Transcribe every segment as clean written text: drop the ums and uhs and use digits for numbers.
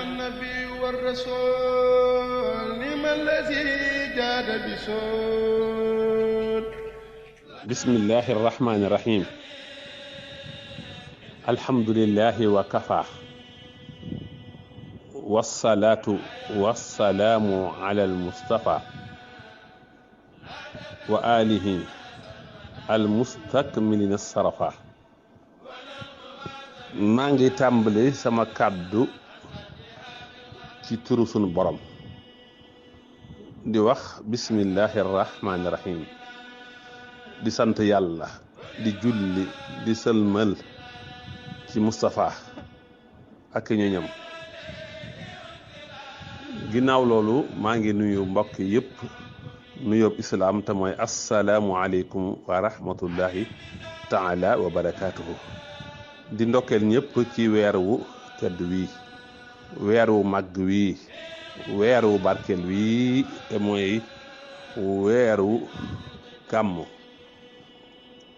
النبي والرسول لمن الذي جاد بسود. بسم الله الرحمن الرحيم. الحمد لله وكفى، والصلاة والسلام على المصطفى وآله المستكملين الصرفا. maa ngi tàmbali sama kàddu ci turu sunu borom di wax bismillahi rahmaani rahim, di sant yàlla, di julli, di sëlmal ci Moustapha ak ñoñam. ginnaaw loolu maa ngi nuyu mbokk yépp nuyoob islaam te mooy assalaamu aleykum wa rahmatullahi taala wa barakaatuhu. di ndokkeel ñëpp ci weer wu tedd wii, weer wu màgg wii, weer wu barkeel wii te mooy weeru gàmmu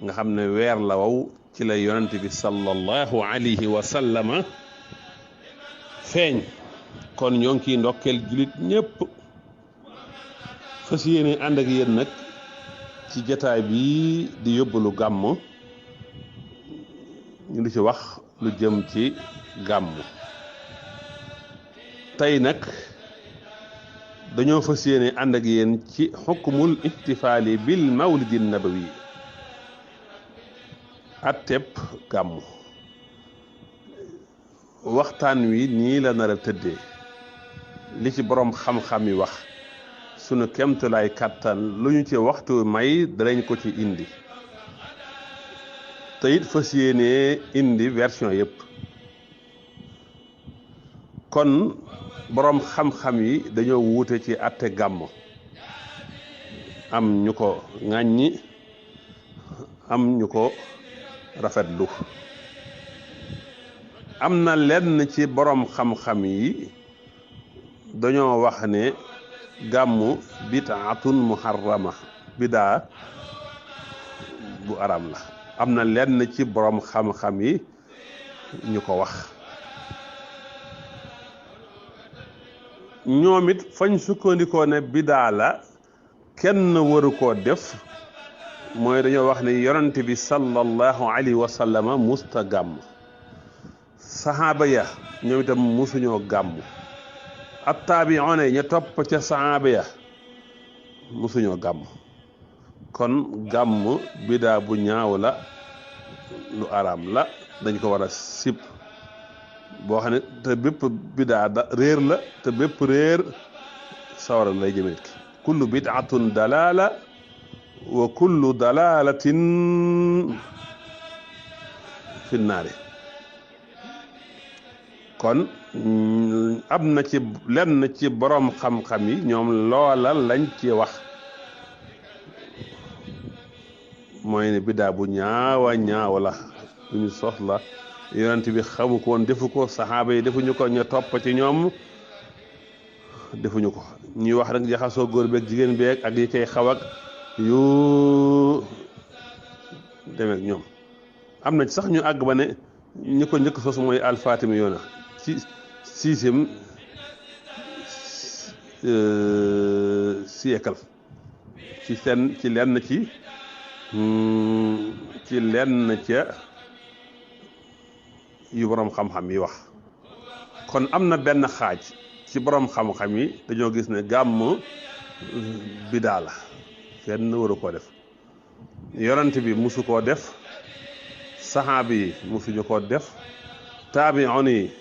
nga xam ne weer la waw ci la yonent bi sallallahu alayhi wa sallama feeñ. kon ñoo ngi ciy ndokkeel julit ñëpp, fas yéene ànd ak yéen nag ci jataay bi di yóbbalu gàmmu. ñu di ci wax lu jëm ci gàmmu. tey nag dañoo fas yéene ànd ak yéen ci xukmul ihtifaali bil mawlidi nabawi, atteb gàmmu. waxtaan wi nii la nar a tëddee, li ci boroom xam-xam yi wax sunu kemtulaay kàttan lu ñu ci waxtu may danañ ko ci indi, te it fas yéene indi version yépp. kon boroom xam-xam yi dañoo wuute ci àtte gàmmu, am ñu ko ŋàññi, am ñu ko rafetlu. am na lenn ci boroom xam-xam yi dañoo wax ne gàmmu bid'atun muharrama, bidaa bu araam la. am na lenn ci boroom xam-xam yi ñu ko wax. ñoom it fañ sukkandikoo ne bidaa la, kenn waru koo def, mooy dañoo wax ne yonent bi sallallahu alayhi wa sallama musta gàmm, saxaaba ya ñoom itam musuñoo gàmm, attaabi'oona yi ña topp ca saxaaba ya musuñoo gàmm. kon gàmm bidaa bu ñaaw la, lu araam la, dañ ko war a sib, boo xam ne te bépp bidaa réer la, te bépp réer sawara lay jëme nit ki. kullu bid'atun dalaala wa kullu dalaalatin fi naari. kon am na ci lenn ci boroom xam-xam yi ñoom loola lañ ci wax, mooy ne bidaa bu ñaawa ñaaw la, lu ñu sos la, yonent bi xamu ko woon, defu ko, saxaaba yi defuñu ko, ña topp ci ñoom defuñu ko. ñuy wax rek jaxasoo góor beeg jigéen beeg ak yi koy xaw ak yu demeek ñoom. am na ci sax ñu àgg ba ne ñi ko njëkk sos mooy alfatimi yoona ci 6e siècle ci lenn ca yu boroom xam-xam yi wax. kon am na benn xaaj ci boroom xam-xam yi dañoo gis ne gàmm bidaa la, kenn waru koo def. yonent bi musu koo def, saxaaba yi musuñu koo def, taabi'oon yi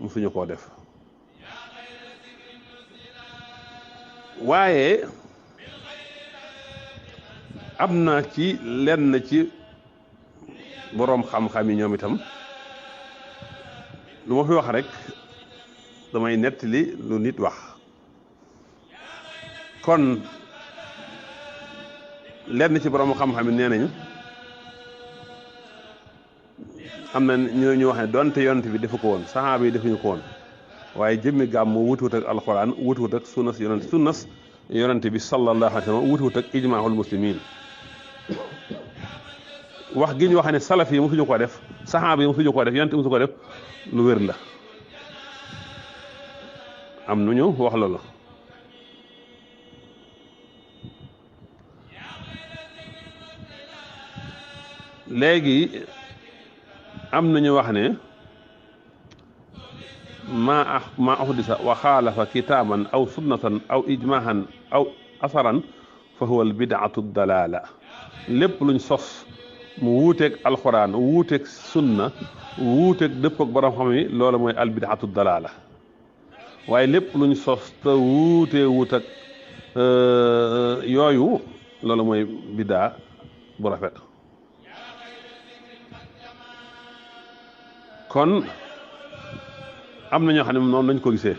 musuñu koo def. waaye am na ci lenn ci boroom xam-xam yi ñoom itam, lu ma fi wax rek damay nettali lu nit wax. kon lenn ci boroom xam-xam yi nee nañu am na ñu wax ne donte yonent bi defu ko woon, saxaaba yi defuñu ko woon, waaye jëmmi gàmm wutuwut ak alxuraan, wutuwut ak sunnas yonent bi sallallahu alayhi wa sallam, wutuwut ak ijmaahul muslimin. wax gi ñu wax ne salaf yi musuñu ko def, saxaaba yi musuñu ko def, yonent musu ko def, lu wér la. am nu ñu wax loolu. léegi am nañu wax ne ma uhdisa wa xaalafa kitaaban aw sunnatan aw ijmaahan aw asaran fa huwa al bid'atu dalaala lépp luñ sos mu wuuteeg alxuraan wuuteeg sunna wuuteeg dëpp ak borom xam yi loolu mooy al bid'atu dalaala waaye lépp luñ sos te wuut ak yooyu loolu mooy biddaa bu rafet. kon am na ñoo xam ne noonu lañ ko gisee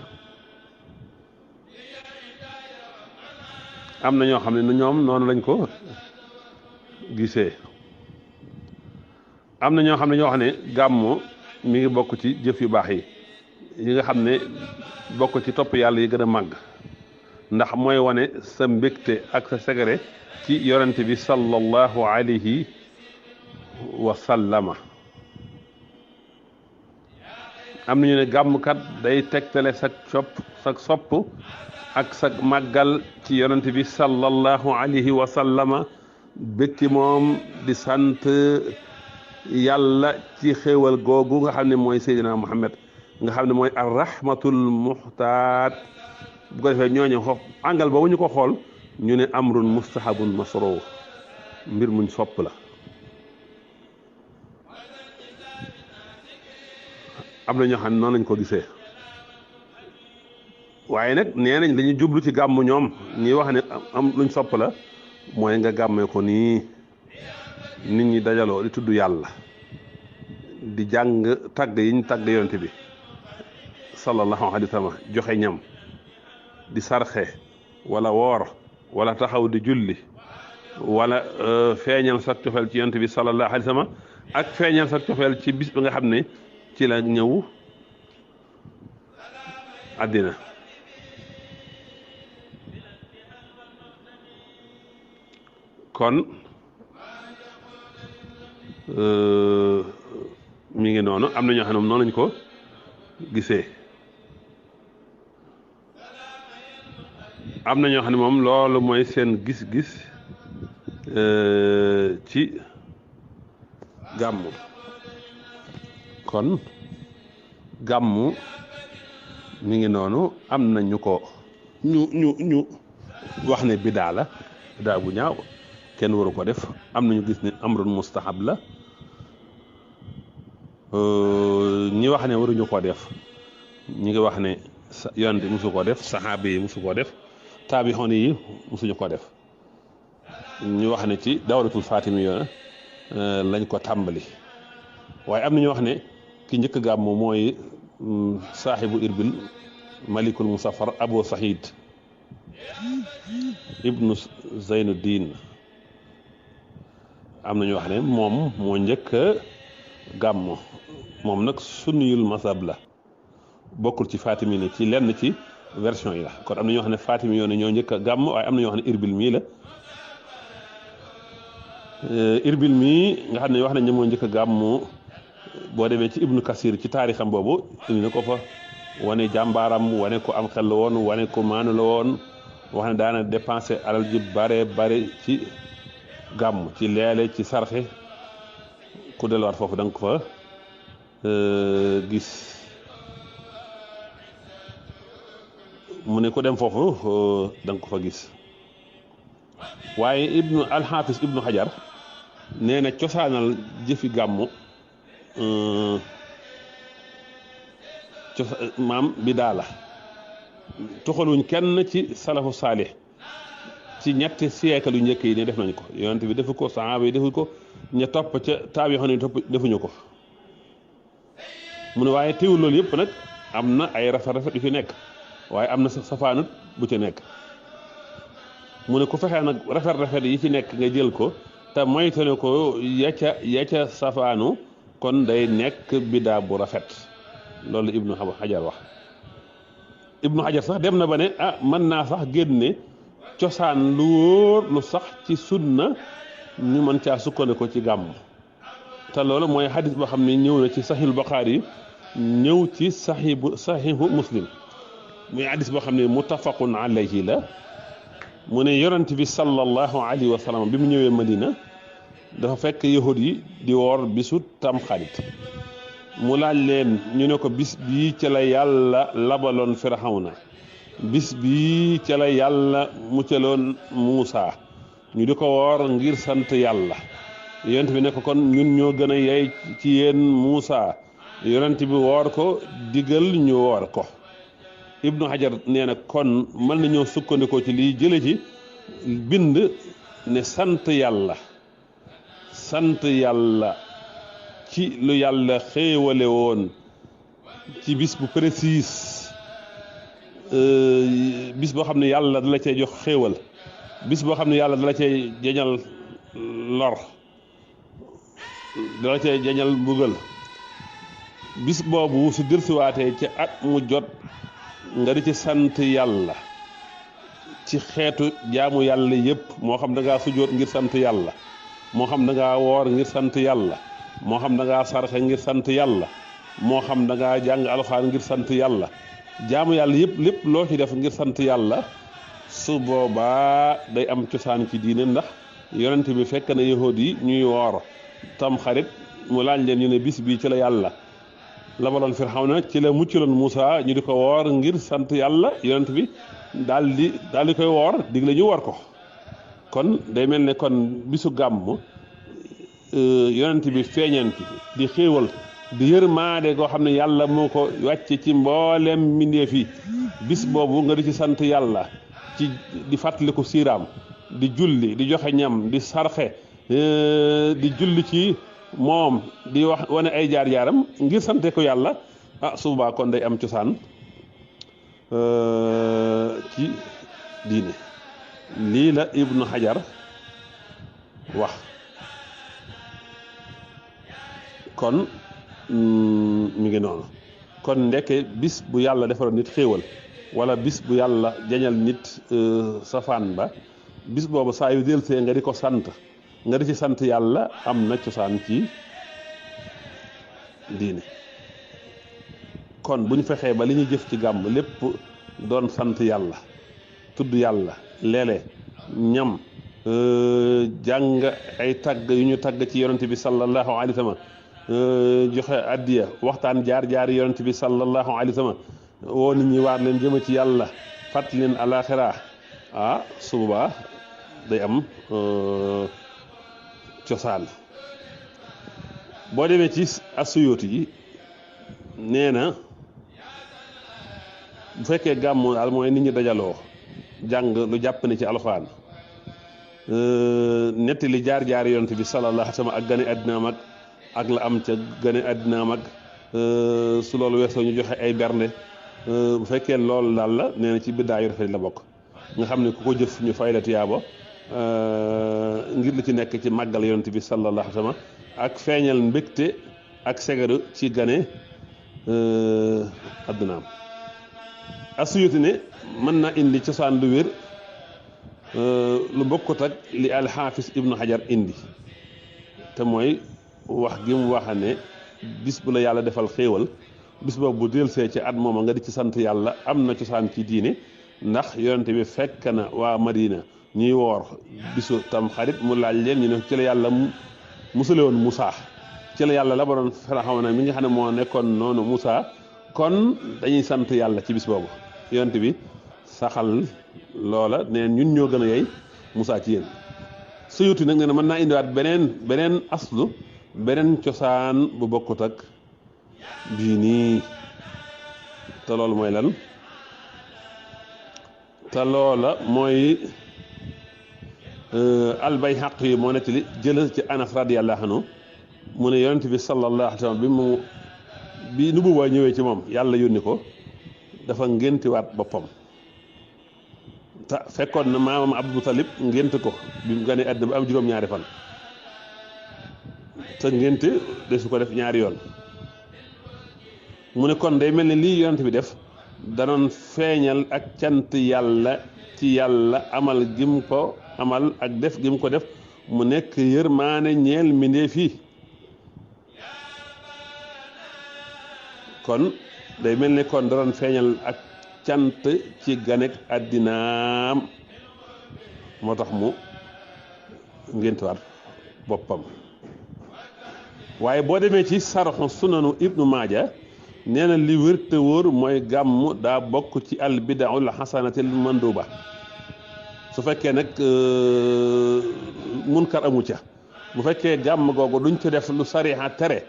am na ñoo xam ne ñoom noonu lañ ko gisee am na ñoo xam ne ñoo xam ne gàmmu mi ngi bokk ci jëf yu baax yi nga xam ne bokk ci topp yàlla yi gën a màgg ndax mooy wane sa mbégte ak sa segere ci yonent bi sallallahu alayhi wa sallama. am nañu ne gàmmkat day tegtale sa sopp ak sa màggal ci yonent bi sallallahu alayhi wa sallama bëkki moom di sant yàlla ci xéewal googu nga xam ne mooy Seydina Muhammad nga xam ne mooy ar rahmatul muhtaat bu ko defee ñooñu xof àngal boobu ñu ko xool ñu ne amrun mustahabun masro mbir muñ sopp la. am na ñoo xam ne noonu lañ ko gisee waaye nag nee nañ dañuy jublu ci gàmm ñoom ñi wax ne am luñ sopp la mooy nga gàmmee ko nii nit ñi dajaloo di tudd yàlla di jàng tagg yiñ tagg yonent bi sallallahu alayhi wa sallam joxe ñam di sarxe wala woor wala taxaw di julli wala feeñal sa cofeel ci yonent bi sallallahu alayhi wa sallam ak feeñal sa cofeel ci bis bi nga xam ne ci la ñëw àddina. kon mi ngi noonu am na ñoo xam ne noonu lañ ko gisee am na ñoo xam ne moom loolu mooy seen gis-gis ci gàmmu. kon gàmmu mi ngi noonu am na ñu ko ñu wax ne bidaa la bidaa bu ñaaw kenn waru ko def am na ñu gis ne amrun mustahab la ñi wax ne waruñu ko def ñi ngi wax ne yonent bi musu ko def saxaaba yi musu ko def taabixoon yi musuñu ko def ñu wax ne ci dawlatul Faatimi yoona lañ ko tàmbali waaye am na ñu wax ne ki njëkk gàmmu mooy saaxibu irbil malikul musaffar abu sahid ibnu zeynuddin am na ñu wax ne moom moo njëkk gàmmu moom nag sunniyul masab la bokkul ci Fatimi ne ci lenn ci version yi la kon am na ñoo xam ne Fatimi yoon ñoo njëkk a gàmm waaye am na ñoo xam ne irbil mii la irbil mii nga xam ne wax nañ ne moo njëkk a gàmmu boo demee ci ibnu kasir ci taarixam boobu indi na ko fa wane jàmbaaram wane ko am xel la woon wane ko maanu la woon wax ne daana dépensé alal ji bare ci gàmm ci leele ci sarxe ku delluwaat foofu da nga ko fa gis mu ne ku dem foofu da nga ko fa gis waaye ibnu alxaafis ibnu xajar nee na cosaanal jëfi gàmmu maam bi daa la toxaluñ kenn ci salafu saalih ci ñetti siècle yu njëkk yi ne def nañ ko yonent bi defu ko sahaaba yi defu ko ña topp ca taabi xam ne topp defuñu ko mu ne waaye teewul loolu yëpp nag am na ay rafet yu fi nekk waaye am na safaanut bu ci nekk mu ne ku fexee nag rafet yi ci nekk nga jël ko te moytane ko ya ca safaanu kon day nekk bidaa bu rafet loolu ibnu xajar wax ibnu xajar sax dem na ba ne mën naa sax génne cosaan lu wóor lu sax ci sunna ñu mën caa sukkandiku ci gàmm te loolu mooy xadis boo xam ne ñëw na ci saxiixul Buxaari yi ñëw ci saxiixu muslim muy hadis boo xam ne muttafaqun alayhi la mu ne yonent bi sallallahu alayhi wa sallam bi mu ñëwee Madina dafa fekk yahud yi di woor bisu tamxarit mu laaj leen ñu ne ko bis bii ca la yàlla labaloon Firawna bis bii ca la yàlla muccaloon Muusa ñu di ko woor ngir sant yàlla yonent bi ne ko kon ñun ñoo gën a yey ci yéen Muusa yonent bi woor ko digal ñu woor ko Ibnu Hajar nee na kon mën nañoo sukkandikoo ci lii jële ci bind ne sant yàlla ci lu yàlla xéewale woon ci bis bu précis bis boo xam ne yàlla dala cay jox xéewal bis boo xam ne yàlla dala cay jañal lor dala cay jañal mbugal bis boobu su dirsiwaatee ci at mu jot nga di ci sant yàlla ci xeetu jaamu yàlla yépp moo xam da ngaa sujjóot ngir sant yàlla moo xam da ngaa woor ngir sant yàlla moo xam da ngaa sarxe ngir sant yàlla moo xam da ngaa jàng alxuraan ngir sant yàlla jaamu yàlla yépp lépp loo ci def ngir sant yàlla su boobaa day am cosaan ci diine ndax yonent bi fekk na yahuud yi ñuy woor tam xarit mu laaj leen ñu ne bis bii ci la yàlla labaloon Firawna ci la muccaloon Muusa ñu di ko woor ngir sant yàlla yonent bi daal di koy woor digle ñu woor ko kon day mel ne kon bisu gàmm yonent bi feeñan ci di xéewal di yërmaande goo xam ne yàlla moo ko wàcce ci mboolem mbindeef yi bis boobu nga di ci sant yàlla ci di fàttaliku siiraam di julli di joxe ñam di sarxe di julli ci moom di wax wane ay jaar-jaaram ngir sante ko yàlla su boobaa kon day am cosaan ci diine lii la Ibnu Hajar wax kon mi ngi noonu kon ndeke bis bu yàlla defaroon nit xéewal wala bis bu yàlla jañal nit safaan ba bis boobu saa yu delsee nga di ko sant nga di ci sant yàlla am na cosaan ci diine kon bu ñu fexee ba li ñu jëf ci gàmm lépp doon sant yàlla tudd yàlla léeg-léeg ñam jàng ay tagg yu ñu tagg ci yonent bi sallallahu alayhi wa sallam joxe addiya waxtaan jaar yonent bi sallallahu alayhi wa sallam woo nit ñi waar leen jëme ci yàlla fàttali leen alaxira su boobaa day am cosaan boo demee ci Asuyuti yi nee na bu fekkee gàmmu daal mooy nit ñi dajaloo jàng lu jàpp ne ci alxuraan netti li jaar yonent bi sallallahu alayhi wa sallam ak gane àddinaam ak la am ca gane àddinaam ak su loolu weesoo ñu joxe ay bernde bu fekkee loolu daal la nee na ci biddaa yu rafet la bokk nga xam ne ku ko jëf ñu fay la tiyaabo ngir li ci nekk ci màggal yonent bi sallallahu alayhi wa sallam ak feeñal mbégte ak segaru ci gane àddinaam Asuyuti ne mën na indi cosaan lu wér lu bokkut ak li alxaafis Ibnu Hajar indi te mooy wax gi mu wax ne bis bu la yàlla defal xéewal bis boobu bu delsee ci at mooma nga di ci sant yàlla am na cosaan ci diine ndax yonent bi fekk na waa Madina ñuy woor bisu tam xarit mu laaj leen ñu ne ci la yàlla musale woon Muusa ci la yàlla la ba doon Firawna mi nga xam ne moo nekkoon noonu Muusa kon dañuy sant yàlla ci bis boobu yonent bi saxal loola ne ñun ñoo gën a yey Muusa ci yéen Suyuti nag nee na mën naa indiwaat beneen aslu beneen cosaan bu bokkut ak bii nii te loolu mooy lan te loola mooy Al-Bayhaqi yi moo nettali jël ci Anas radiyallahu anhu mu ne yonent bi sallallahu alayhi wa sallam bi nubuwa ñëwee ci moom yàlla yónni ko dafa ngéntiwaat boppam te fekkoon na maamam Abdul Mutalib ngént ko bi mu gane àddina ba am juróom-ñaari fan te ngénte de su ko def ñaari yoon mu ne kon day mel ni lii yonent bi def danoon feeñal ak cant yàlla ci yàlla amal gim ko amal ak def gim ko def mu nekk yërmaane ñeel mbindéef yi kon day mel ni kon danoon feeñal ak cant ci ganek àddinaam moo tax mu ngéntuwaat boppam. waaye boo demee ci sarxu sunanu ibnu maaja nee na li wér te wóor mooy gàmm daa bokk ci al bidaul xasanatil manduba su fekkee nag munkar amu ca bu fekkee gàmm googu duñ ci def lu sariha tere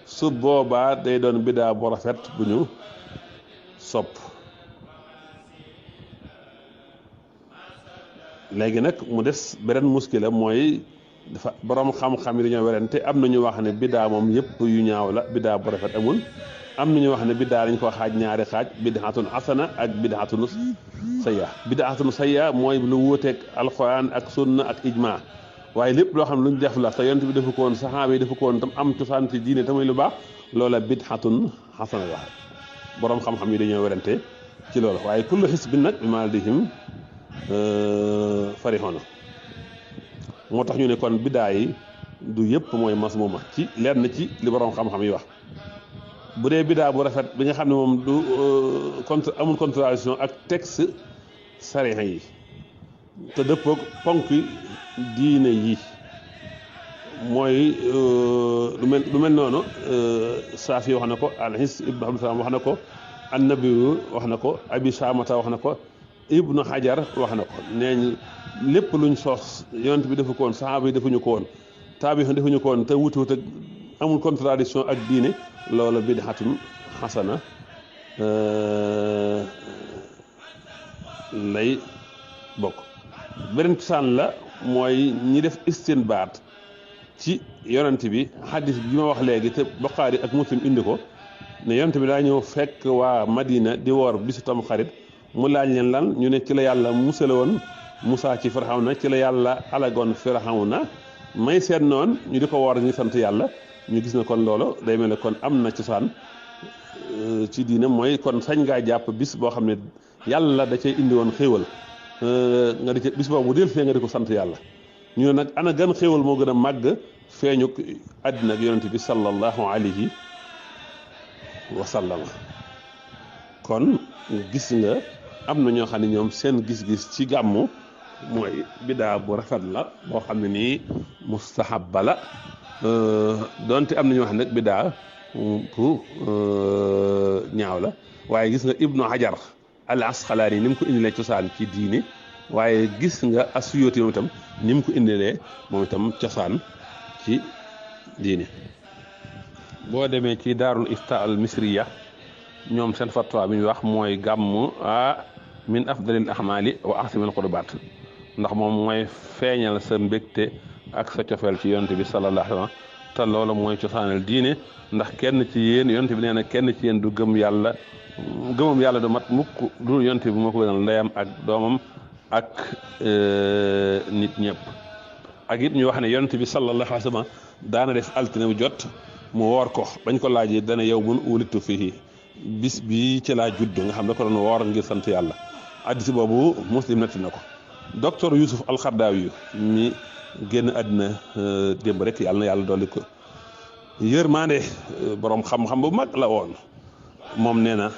su boobaa day doon bidaa bu rafet bu ñu sopp. léegi nag mu des beneen muskila mooy dafa borom xam-xam yi dañoo werante am na ñu wax ne bidaa moom yëpp yu ñaaw la bidaa bu rafet amul am na ñu wax ne bidaa dañ ko xaaj ñaari xaaj bidaatun asana ak bidaatun sayya. bidaatun sayya mooy lu wuuteeg alquran ak sunna ak ijma waaye lépp loo xam ne lu ñu def la te yonent bi defu ko woon saxaaba yi defu ko woon tam am cosaan ci diine tamit lu baax loola bidaatun xasana la borom xam-xam yi dañoo werante ci loolu waaye kullu xisbin nag bimaa ladayhim farihuna moo tax ñu ne kon bidaa yi du yëpp mooy masmuma ci lenn ci li borom xam-xam yi wax. bu dee bidaa bu rafet bi nga xam ne moom du amul contradiction ak texte sariha yi te dëppoog ponk diine yi mooy lu mel noonu Saafi wax na ko Al-Hiss ibnu Abdul Salaam wax na ko An-Nabi wax na ko Abi Shaamata wax na ko Ibnu Hajar wax na ko nee ñu lépp luñ sos yonent bi defu ko woon saxaaba yi defuñu ko woon taabi defuñu ko woon te wutuwut ak amul contradiction ak diine loola bid'atun xasana lay bokk. beneen cosaan la mooy ñi def istinbaat ci yonent bi xadis bi ma wax léegi te Buxaari ak Muslim indi ko ne yonent bi daa ñëw fekk waa Madina di woor bisu tam xarit mu laaj leen lan ñu ne ci la yàlla musale woon Musaa ci Firawna ci la yàlla alagoon Firawna may seen noon ñu di ko woor ñu sant yàlla ñu gis ne kon loolu day mel ne kon am na cosaan ci diine mooy kon sañ ngaa jàpp bis boo xam ne yàlla da cay indi woon xéewal nga di ca bis boobu bu del fee nga di ko sant yàlla ñu ne nag ana gan xéewal moo gën a màgg feeñu àddina ak yonent bi sallallahu alayhi wa sallama. kon gis nga am na ñoo xam ne ñoom seen gis-gis ci gàmmu mooy bidaa bu rafet la boo xam ne nii mustahabba la donte am na ñoo xam ne nag bidaa bu ñaaw la waaye gis nga Ibnu Hajar al Asqalaani ni mu ko indilee cosaan ci diine waaye gis nga Asuyuti moom itam ni mu ko indilee moom itam cosaan ci diine. boo demee ci Daarul Ifta al Misriya ñoom seen fatwa bi ñu wax mooy gàmm min afdalil ahmali wa ahsamil qurbaat ndax moom mooy feeñal sa mbégte ak sa cofeel ci yonent bi sallallahu alayhi wa sallam te loolu mooy cosaanal diine ndax kenn ci yéen yonent bi nee na kenn ci yéen du gëm yàlla gëmam yàlla du mat mukk du yonent bi moo ko gënal ndeyam ak doomam ak nit ñëpp. ak it ñu wax ne yonent bi sallallahu alayhi wa sallam daana def altine bu jot mu woor ko bañ ko laajee dana yow mun wulitu fii bis bi ci laa judd nga xam ne ko doon woor ngir sant yàlla. addis boobu Muslim netti na ko. docteur Yusuf Al-Xardaawi mi génn àddina démb rek yàlla na yàlla dolli ko yërmande borom xam-xam bu mag la woon moom nee na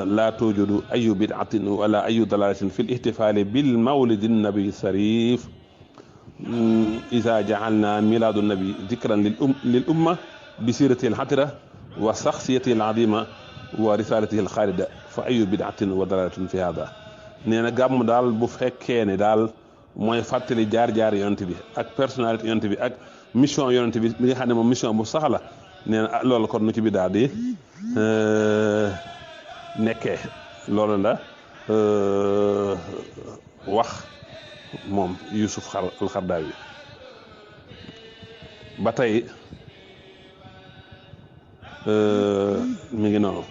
laa tujudu ayu bid'atin wala ayu dalalatin fi l-ihtifaali bil mawlidi nabi sarif iza ja'alna miladu nabi dikran lil umma bi sirati al-hatira wa shakhsiyati al-azima wa risalatihi al-khalida fa ayu bid'atin wa dalalatin fi hada. nee na gàmm daal bu fekkee ne daal mooy fàttali jaar-jaar yonent bi ak personnalité yonent bi ak mission yonent bi mi nga xam ne moom mission bu sax la nee na loolu kon nu ci bi daal di nekkee loolu la wax moom Yusuf Al-Xardaawi ba tey mi ngi noonu.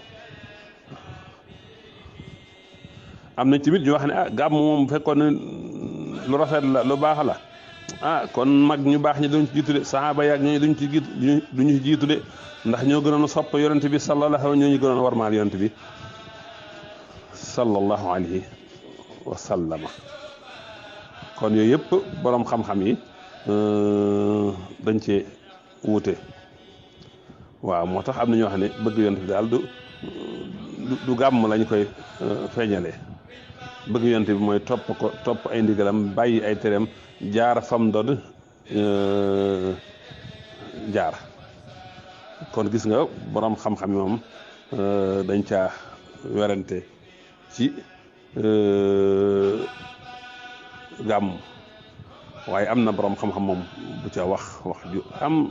am na tamit ñu wax ne gàmm moom bu fekkoon ne lu rafet la lu baax la kon mag ñu baax ñi duñ ci jiitu de saxaaba yaag ñooñu duñu ci jiitu de ndax ñoo gënoon a sopp yonent bi sallallahu alayhi ñoo ñu gënoon a warmaal yonent bi sallallahu alayhi wa sallama. kon yooyu yëpp borom xam-xam yi dañ cee wuute waaw moo tax am na ñoo xam ne bëgg yonent bi daal du gàmm lañ koy feeñalee bëgg yonent bi mooy topp ay ndigalam bàyyi ay tereem jaar fam doon jaar kon gis nga borom xam-xam yi moom dañ caa werante ci gàmm waaye am na borom xam-xam moom bu ca wax ju am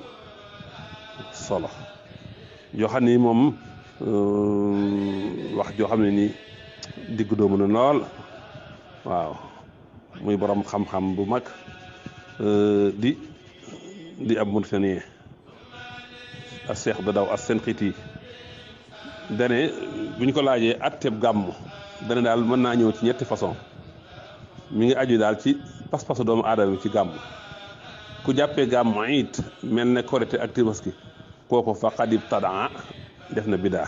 solo yoo xam ni moom wax joo xam ne nii diggu doomu na lool waaw muy borom xam-xam bu mag di ab Mauritanie a Cheikh Dadaw as-Senqiti dane bu ñu ko laajee atteb gàmm dane daal mën naa ñëw ci ñetti façon mi ngi aju daal ci pas-pasu doomu aadama bi ci gàmm ku jàppee gàmm it mel ne korite ak tabaski kooku faqad ibtadaa def na bidaa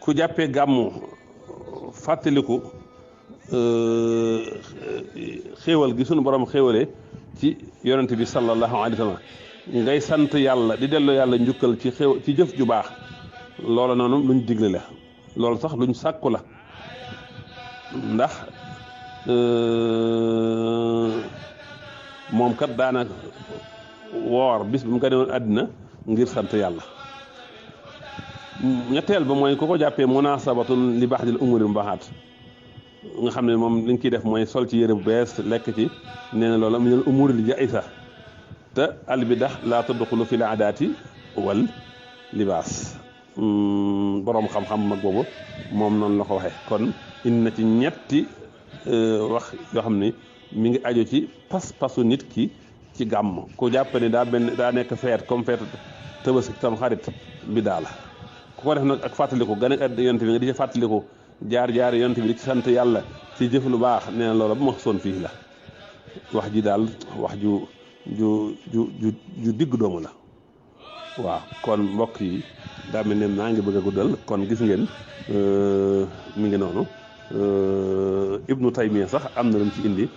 ku jàppee gàmm fàttaliku xéewal gi sunu borom xéewale ci yonent bi sallallahu alayhi wa sallam ngay sant yàlla di delloo yàlla njukkal ci ci jëf ju baax loola noonu luñ digle la loolu sax luñ sàkku la ndax moom kat daana woor bis bi mu gane woon àddina ngir sant yàlla ñetteel ba mooy ku ko jàppee munasabatun li ba'dil umuri mubahat nga xam ne moom liñ ciy def mooy sol ci yére bu bees lekk ci nee na loolu minal umuril jaisa te al bida laa tadxulu fil aadaati wal libaas boroom xam-xam mag boobu moom noonu la ko waxee kon indi na ci ñetti wax yoo xam ni mi ngi aju ci pas-pasu nit ki ci gàmm ku jàpp ne daa nekk feet comme feet Tabaski tam xarit bidaa la ku ko def nag ak fàttaliku gane at yonent bi nga di ci fàttaliku jaar yonent bi di ci sant yàlla ci jëf lu baax nee na loola bu ma soon fii la wax ji daal wax ju digg doomu la waaw kon mbokk yi daa mel ne maa ngi bëgg a guddal kon gis ngeen mi ngi noonu Ibnu Taymiya sax am na lu mu ci indi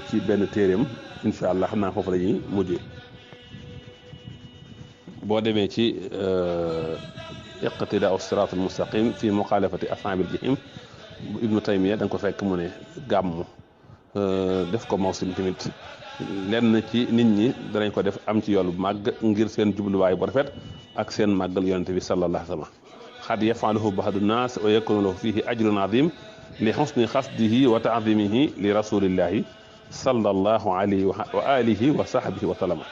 ci benn téeréem incha allah xam naa foofu la ñuy mujjee boo demee ci iqtidaa siraat al mustaqim fi muxaalafati ashaabil jahim bu Ibnu Taymiya da nga ko fekk mu ne gàmm def ko mawsim tamit lenn ci nit ñi danañ ko def am ci yool bu màgg ngir seen jubluwaay bu rafet ak seen màggal yonente bi sallallahu alayhi wa sallam xad yafaluhu ba'du naas wa yakunu lahu fihi ajrun azim li xusni xasdihi wa taadimihi li rasulillahi sallallahu alayhi wa alihi wa sahbihi wa sallama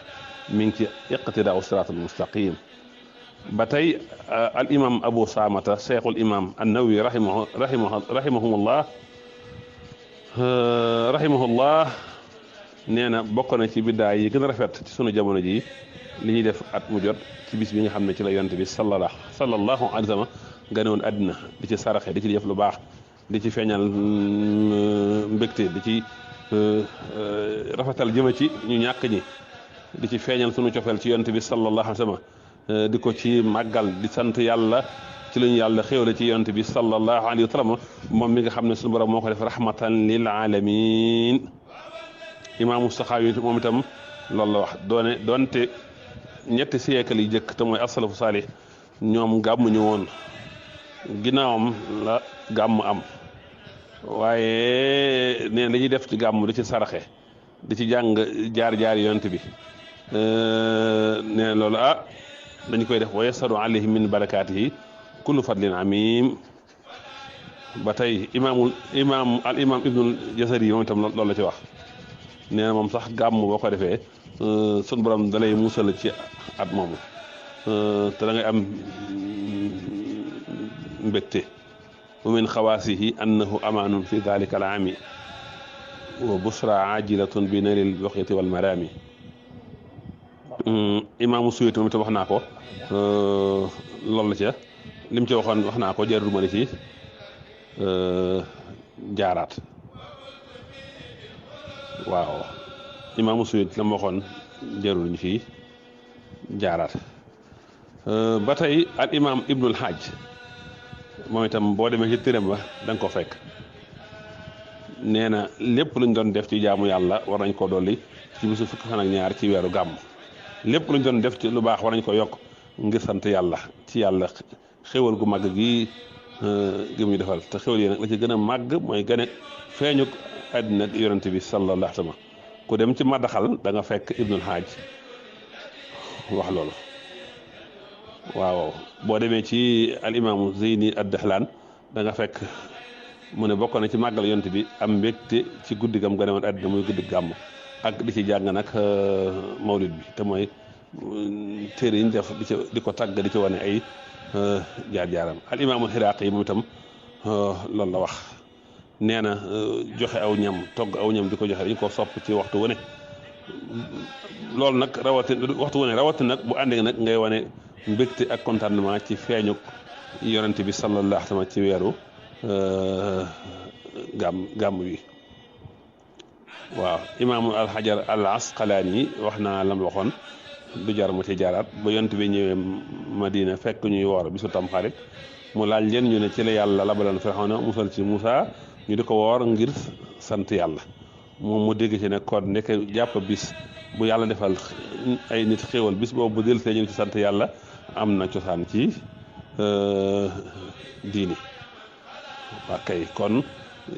mi ngi ci iqtidaa siraat al mustaqim ba tey al imam Abu Saamata cheikhul imam an-Nawawi rahimahullah nee na bokk na ci biddaay yi gën a rafet ci sunu jamono ji li ñuy def at mu jot ci bis bi nga xam ne ci la yonent bi sallallahu alayhi wa sallam gane woon àddina di ci saraxe di ci def lu baax di ci feeñal mbégte di ci rafetal jëme ci ñu ñàkk ñi di ci feeñal sunu cofeel ci yonent bi sallallahu alayhi wa sallam di ko ci màggal di sant yàlla ci lu ñu yàlla xéwale ci yonent bi sallallahu alayhi wa sallam moom mi nga xam ne sunu borom moo ko def rahmatan lil alamin imaamu Saxaawi moom itam loolu la wax doonte ñetti siècle yi jëkk te mooy asalafu saalih ñoom gàmmuñu woon ginnaawam la gàmm am waaye nee dañuy def ci gàmm di ci saraxe di ci jàng jaar yonent bi nee loolu dañu koy def wa yasaru alayhi min barakaatihi kullu fadlin amim ba tey al imam ibnul Jasari moom itam loolu la ci wax nee na moom sax gàmm boo ko defee sun borom dalay musal ci at moomu te da ngay am mbégte wa min xawaasihi annahu amaanun fi dalika al aami wa busra ajilatun bi naylil buxyati wal marami imaamu Suyuti moom itam wax naa ko loolu la ca lim ci waxoon wax naa ko jarul ma di ci jaaraat waaw imaamu Suyuti la ma waxoon jarul ñu fi jaaraat ba tey al imaam Ibnul Hajj moom itam boo demee ci tërëm ba da nga ko fekk nee na lépp luñ doon def ci jaamu yàlla war nañ ko dolli ci bisu fukki fan ak ñaar ci weeru gàmm lépp luñ doon def ci lu baax war nañ ko yokk ngir sant yàlla ci yàlla xéwal gu màgg gi mu defal te xéwal yi nag la ci gën a màgg mooy gane feeñu àddina ak yonent bi sallallahu alayhi wa sallam ku dem ci madaxal da nga fekk Ibnul Haaj wax loolu. waaw boo demee ci al imaamu Zeyni ad-Dahlaan da nga fekk mu ne bokk na ci màggal yonent bi am mbégte ci guddi gam gane woon àddina muy guddi gàmm ak di ci jàng nag mawlid bi te mooy téere yi ñu def di ko tàgg di ci wane ay jaar-jaaram. al imaamul Xiraaqi yi moom itam loolu la wax nee na joxe aw ñam togg aw ñam di ko joxe dañu ko sopp ci waxtu wu ne loolu nag waxtu wu ne rawatina nag bu àndee nag ngay wane mbégte ak contentement ci feeñu yonent bi sallallahu alayhi wa sallam ci weeru gàmm wi. waaw imaamu alxajar al asqalaani wax naa lam waxoon du jar mu ci jaaraat ba yonent bi ñëwee Madina fekk ñuy woor bisu Tamxarit mu laaj leen ñu ne ci la yàlla labaloon Firawna musal ci Muusa ñu di ko woor ngir sant yàlla moom mu dégg ci ne kon nekk jàpp bis bu yàlla defal ay nit xéewal bis boobu bu del see ñu ci sant yàlla am na cosaan ci diini. waa kay kon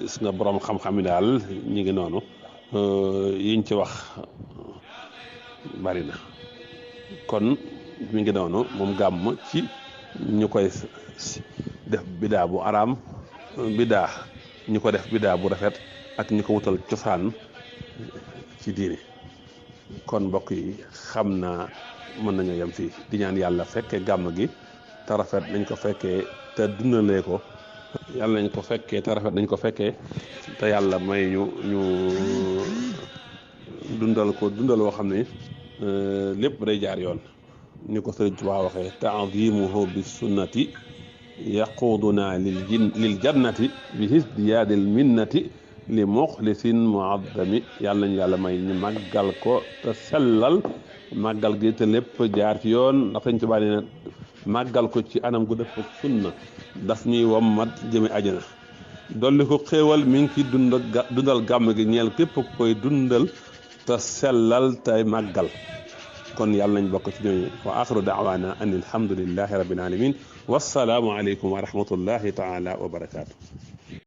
gis nga borom xam-xam yi daal ñi ngi noonu yiñ ci wax bari na kon mi ngi noonu moom gàmm ci ñu koy def bidaa bu araam bidaa ñu ko def bidaa bu rafet ak ñu ko wutal cosaan ci diini. kon mbokk yi xam naa mën nañoo yem fii di ñaan yàlla fekkee gàmm gi te rafet nañ ko fekkee te dundalee ko yàlla nañ ko fekkee te rafet nañ ko fekkee te yàlla may ñu dundal ko dundal woo xam ne lépp day jaar yoon ni ko Sëriñ Tuubaa waxee ta'zimuhu bi sunnati yaquduna lil jannati bi hisdiyaadil minnati li muxlisin muazzami yàlla nañu yàlla may ñu màggal ko te sellal màggal gi te lépp jaar ci yoon ndax Sëriñ Tuubaa nee na màggal ko ci anam gu def ak sunna daf ñuy wommat jëme àjjana dolli ko xéewal mi ngi ci dundal gàmm gi ñeel képp ku koy dundal te sellal te màggal kon yàlla nañ bokk ci ñooñu wa axiru daawaana an alhamdulillahi rabbil alamin wassalaamu aleykum wa rahmatullahi taala wa barakaatu.